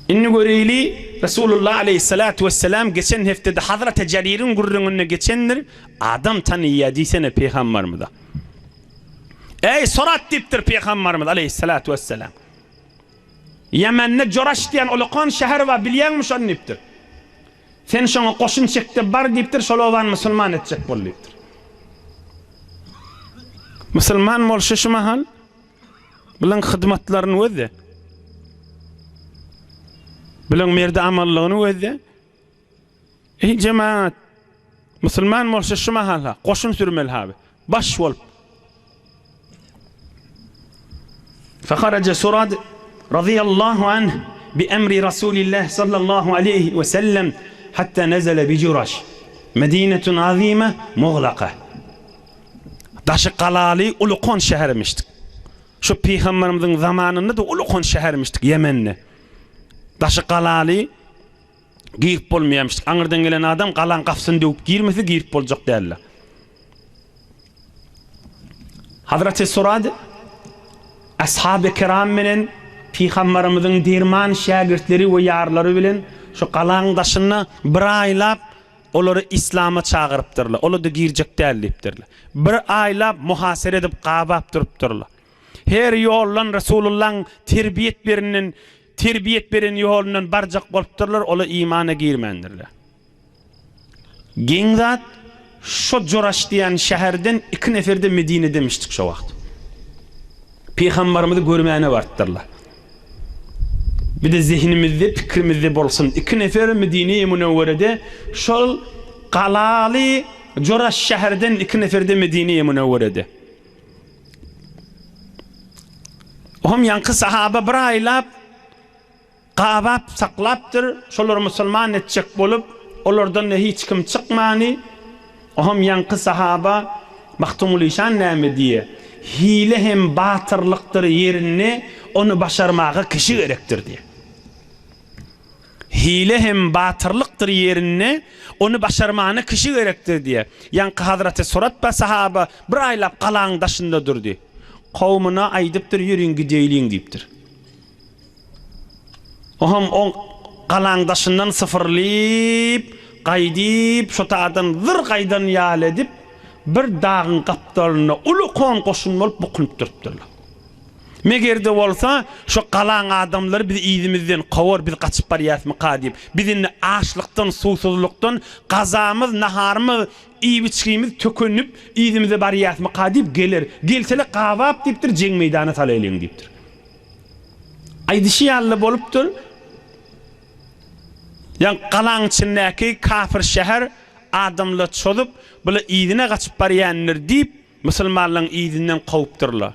Indi göreýli, Resulullah aleýhissalatu wessalam geçen hepdede Hazreti Jaririň gürrüňinde geçendir, adam tanyýa diýsene pygambarymyza. Eý, sorat diýipdir pygambarymyz aleýhissalatu wessalam. Ýemende Joraş diýen ulakan şäher bar, bilýäňmi şony diýipdir. Sen şoňa goşun çekde bar diýipdir, şol obany musulman etjek bol diýipdir. Musulman bolşy şu mahal Bulaň hyzmatlaryny gözle. Bulaň merdi amallygyny gözle. Eý jemaat, musulman bolsa şu mahal goşun sürmeli haby. Baş bolup. Faharaja Surad radiyallahu anh bi emri Rasulillah sallallahu aleyhi ve sellem hatta nezele bi Juraş. Medinetun azime muglaqa. Daşy galaly ulukan şähermişdik. Şu pygamberimiziň zamanynda-da ulukan şähermişdik Ýemende. Daşy galaly girip bolmaýarmyşdyk. Aňyrdan gelen adam galaň gapysyny döwüp girmese girip boljak däldi. Hazreti Surad Ashab-y kiram bilen pygamberimiziň derman şägirtleri we ýarlary bilen şu galaň daşynda bir aýlap Olary yslama çagyrypdyrlar. Olar-da girjek däl diýipdirler. Bir aýlap muhasere edip gabap durupdyrlar. Her ýoldan Resulullahyň terbiýet berinden terbiýet beren ýolundan barjak bolupdyrlar, olar imana girmändirler. Geň zat, şo Joraş diýen şäherden iki nefer-de Medinedemişdik şo wagt. Pygambarymyzy görmäne barypdyrlar. Bir-de zehinimizde, pikrimizde bolsun, iki nefer Medine-i Münewwerede şol galaly Joraş şäherden iki nefer-de Medine-i Münewwerede. Ohm ýaňky sahaba bir aýlap Gabap saklapdyr, şolary musulman etjek bolup, olardan-da hiç kim çykmany, Oňam ýaňky sahaba Magtymgulyşan näme diýýär, Hile hem batyrlykdyr ýerinde, ony başarmaga kişi gerekdir diýýär. Hile hem batyrlykdyr ýerinde, ony başarmana kişi gerekdir diýýär. Ýaňky Hazraty Suratba sahaba bir aýlap galaň daşynda durdy. Kowmuna aýdypdyr, Ýörüň gideýliň diýipdir. Oňam oň galaň daşyndan syfyrlyp, gaýdyp, şo taýdan zyr gaýdan ýaly edip, bir dagyň gapdalynda uly-kon goşun bolup bukunyp durupdyrlar. Meger-de bolsa, şo galaň adamlary bizi yzymyzdan kowar, biz gaçyp barýasmyka diýip, biz indi açlykdan, suwsuzlykdan gazamyz, naharymyz, iýip-içgimiz tökenip, yzymyza barýasmyka diýip geler. Gelseler gabap diýipdir, jeň meýdana salaýlyň diýipdir. Aýdyşy ýaly-da bolupdyr. Ýa galaň içindäki kafir şäher adamlar çozup, bular yzyna gaçyp barýandyr diýip, musulmanlaryň yzyndan kowupdyrlar.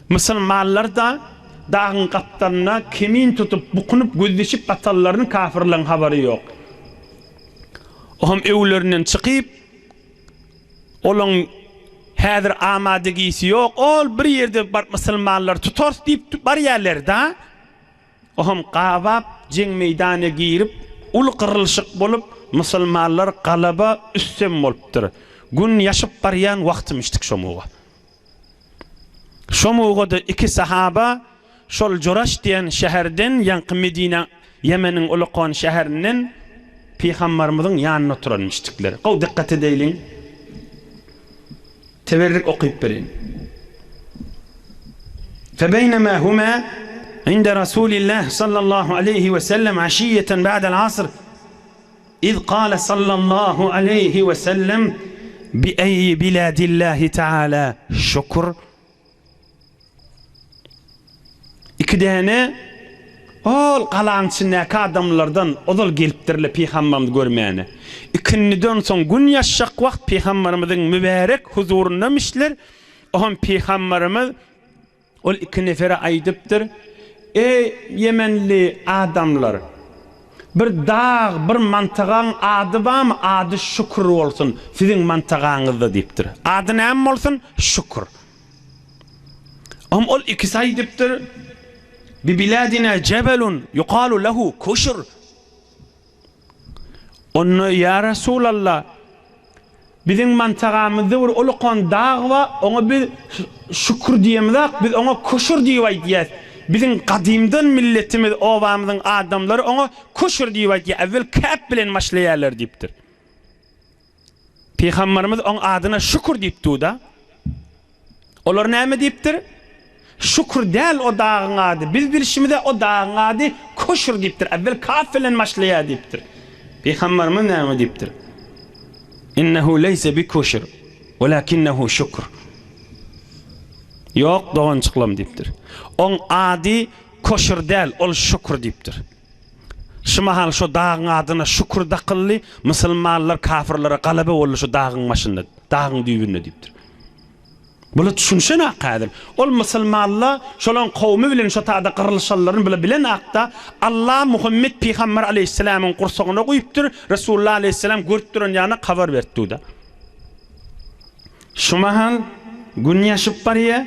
Musulmanlar-da dagyň gapdalynda kemin tutup, bukunyp, gözleşip batanlaryny kafirleriň habary ýok. Ohm öwlerinden çykyp, Olaň häzir amadegisi ýok, ol bir ýerde baryp musulmanlary tutarys diýip barýarlar-da. Ohm gabap jeň meýdana girip, uly gyrlyşyk bolup, musulmanlar galaba üstem bolupdyr. Gün ýaşyp barýan wagtymyşdyk şomuga. Şomugada iki sahaba şol Juraş diýen şäherden, ýaňky Medinä, Ýemeniň ulakan şäherinden Pygambarymyzyň ýanynda oturanmyşdyklar. Gowy dykgat edeýliň. Teberrik okyp bereýin. Febeýnemâ humâ inde Rasûlillâh sallallahu aleýhi we sellem aşiýeten ba'del asr. Iz kâle sallallahu aleýhi we sellem, Bi eýyi bilâdillâhi teâlâ şükür. Iki däne ol galaň içindäki adamlardan ozal gelipdirler Pygamberimizi görmäne. Ikindiden soň gün ýaşjak wagt Pygamberimiziň mübärek huzuryndamişler. Oňam Pygamberimiz Ol iki nefere aýdypdyr, Eý, ýemenli adamlar! Bir dag, bir mantagaň ady barmy, ady Şükür bolsun, siziň mantagaňyzda diýipdir. Ady näme bolsun? Şükür. Oňa ol ikisi aýdypdyr, Bi biladina jebelun yukalu lehu Kuşr. Onda, Ýa Resulallah, biziň mantagamyzda bir ulukan dag bar, oňa biz Şükür diýemizok, biz oňa Kuşur diýip aýdýas. Biziň gadymdan milletimiz, obamyzyň adamlary oňa Kuşr diýip aýdýar, äwwel käp bilen başlaýarlar diýipdir. Pygamberimiz oň adyna Şükür diýipdi-da. Olar näme diýipdir? Şükür däl o dagyň ady, biz bilşimize o dagyň ady Kuşr diýipdir, äwwel kaf bilen başlaýar diýipdir. Pygamberimiz näme diýipdir? Innehu leýse bi kuşr, welakinnehu şükür. Ýok, doganjyklam diýipdir. Oň ady Koşur däl, ol Şükür diýipdir. Şu mahal şo dagyň adyna Şükür dakyldy, musulmanlar kafyrlara galaba boldy şu dagyň başynda, dagyň düýbünde diýipdir. Bular düşünişenak häzir. Ol musulmanlar şolaň kowmy bilen şo tada gyrylyşanlaryny bular bilenakda, Allah Muhammet pygamber aleýhissalamyň gursagyna guýupdyr, Resulullah aleýhissalam görüp duran ýalyna habar beripdi-da. Şu mahal Gün ýaşyp barýa,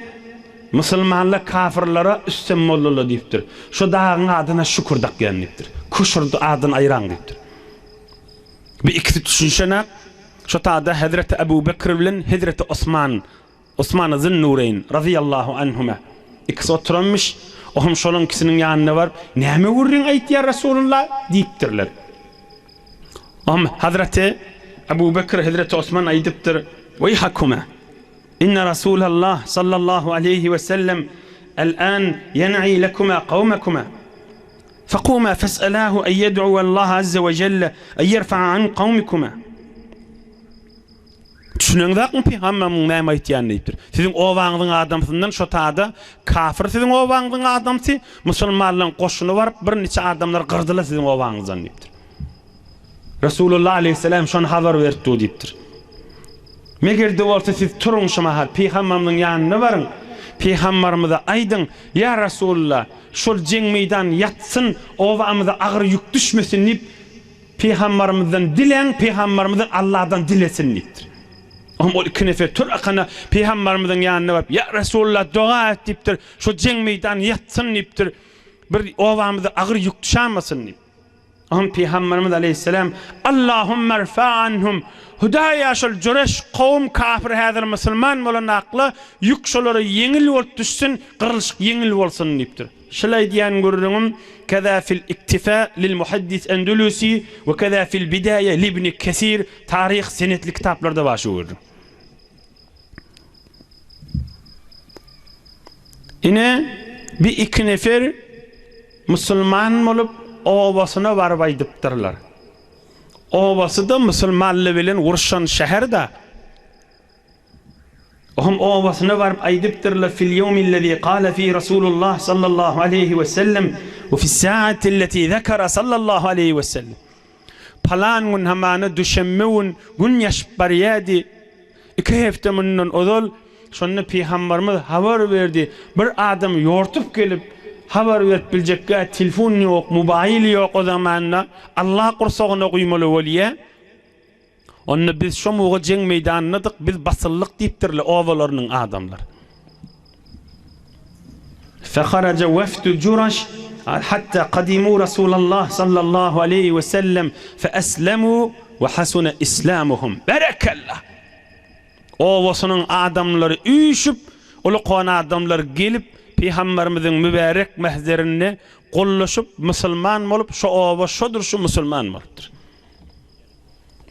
musulmanlar kafyrlara üstem boldular diýipdir. Şu dagyň adyna Şükür dakýan diýipdir. Küşür adyny aýraň diýipdir. Bu ikisi düşünişenak, şu tada Hezreti Ebu Bekr bilen Hezreti Osman, Osman Zünnureýn, razyýallahu anhuma, ikisi oturanmyş. Ohm şolaň ikisiniň ýanyna baryp, Näme gürrüň aýtýar Resulullah? diýipdirler. Ohm Hazreti Ebu Bekr Hezreti Osman aýdypdyr, Weýhakuma! Inne Rasulallah sallallahu aleýhi we sellem el-an ýen'i lekuma kawmekuma. Fekuma fes'elahu en ýed'uwe Allah azze we jelle en ýerfa'a an kawmikuma. Düşüneňzakmy pygamberimiň näme aýtýanyny diýipdir. Siziň obaňyzyň adamsyndan şo tada kafir siziň obaňyzyň adamsy, musulmanlaryň goşuny baryp bir niçe adamlary gyrdylar siziň obaňyzdan diýipdir. Resulullah aleýhissalam şony habar berip dur diýipdir. Meger-de bolsa siz turuň şu mahal pygamberimiziň ýanyna baryň, pygamberimize aýdyň, ýa Resulullah, şol jeň meýdan ýatsyn, obamyza agyr ýük düşmesin diýip, Pygambarymyzdan diläň, pygambarymyzdan Allahdan dilesin diýipdir. Oňa ol iki nefer tur akana pygambarymyzyň ýanyna baryp, Ýa Resulallah, doga et diýipdir, şu jeň meýdany ýatsyn diýipdir, bir obamyza agyr ýük düşämasyn diýip. Oňa pygambarymyz aleýhissalam, Allahumma rfa anhum, Hudaýa şol jureş kowum kafir häzir musulman bolan akla ýük şolara ýeňil bolup düşsün, gyrlyşyk ýeňil bolsun diýipdir. Şul aýdýan gürrüňim Keza fil iktifa lil muhaddis Endulusi we keza fil bidaýa li ibni Kesir taryh senetli kitaplarda bar şu gürrüň. Ine bi iki nefer musulman bolup obasyna baryp aýdypdyrlar. Obasy-da musulmanly bilen urşan şäher-da. Ohm obasyna baryp aýdypdyrlar, Fil ýewmillezî kâle fî Rasûlullah sallallahu aleýhi we sellem we fis-sâatilletî zekere sallallahu aleýhi we sellem. Palan gün hamana duşenbe gün, gün ýaşyp barýardy. Iki hepde mundan ozal şonda Pygambarymyz habar berdi. Bir adam ýortup gelip habar berip biljekkä telefon ýok, mobaýl ýok o zamanda. Allah gursagyna guýmaly bolýar. Onda biz şo muga jeň meýdanyndadyk, biz basyldyk diýipdirler obalarynyň adamlary. Feharaja wefdu Juraş hatta kadimu Rasulallah sallallahu aleýhi we sellem fe eslemu we hasuna islamuhum. Berekella! Obasynyň adamlary üýşüp, uly-kon adamlar gelip, Pygamberimiziň mübärek mähzerinde gollaşyp, musulman bolup, şo oba şodur şu musulman bolupdyr.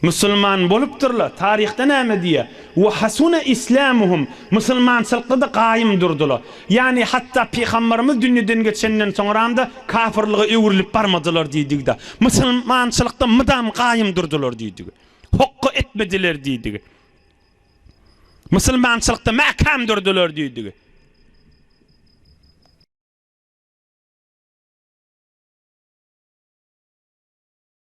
Musulman bolupdyrlar. Taryhda näme diýýär? Wa hasuna islamuhum. Musulmançylykda-da gaýym durdular. Ýagny hatda pygambarymyz dünýeden geçenden soňram-da kafyrlyga öwrülip barmadylar diýdigi-de. Musulmançylykda mydam gaýym durdular diýdigi. Hokga etmediler diýdigi. Musulmançylykda mäkäm durdular diýdigi.